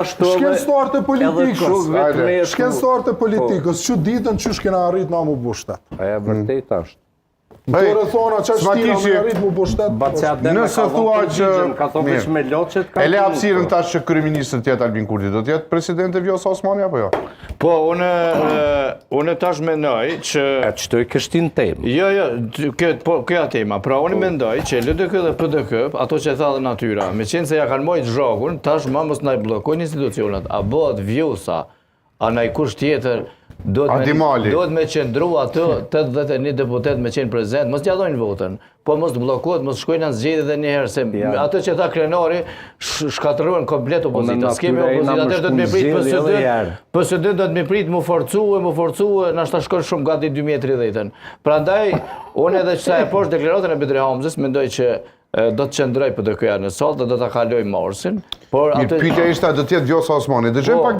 Shkencëtarët e politikës, shkencëtarët e politikës, që ditën qysh kena arrit na mu bo shtet. A e vërtet është. Në të rrethana që është shtina me arrit mu bo shtet. Nëse thua që... Ka thonë veç me loqet... E le hapësirën tash që kryeministër të jetë Albin Kurti, do të jetë presidente Vjosa Osmani apo jo? Po, unë, unë tash mendoj që... E qëto i kështin temë. Jo, jo, kjo, po, kjo tema. Pra, unë po. mendoj që LDK dhe PDK, ato që e tha dhe natyra, me qenë se ja kanë mojtë zhogun, tash ma mos na i bllokojnë institucionet, a bëhet Vjosa, a naj kush tjetër, duhet me, duhet me qëndru ato 81 deputet me qenë prezent, mos t'ja dhojnë votën, po mos të bllokohet, mos shkojnë në zgjedhje edhe një herë se ja. ato që tha Krenari shkatërruan komplet po, opozitën. S'kemi opozitë, atëherë do të më prit PSD, PSD do të më prit mu forcu, mu forcu, nashta shkon shumë gati 2030-ën. Prandaj unë edhe sa e pashë deklaratën e Bedri Hamzës, mendoj që do të qëndroj PDK-ja në sallë dhe do ta kaloj marsin, por atë Pyetja ishte a do të jetë Vjosa Osmani. Dëgjojmë po. pak.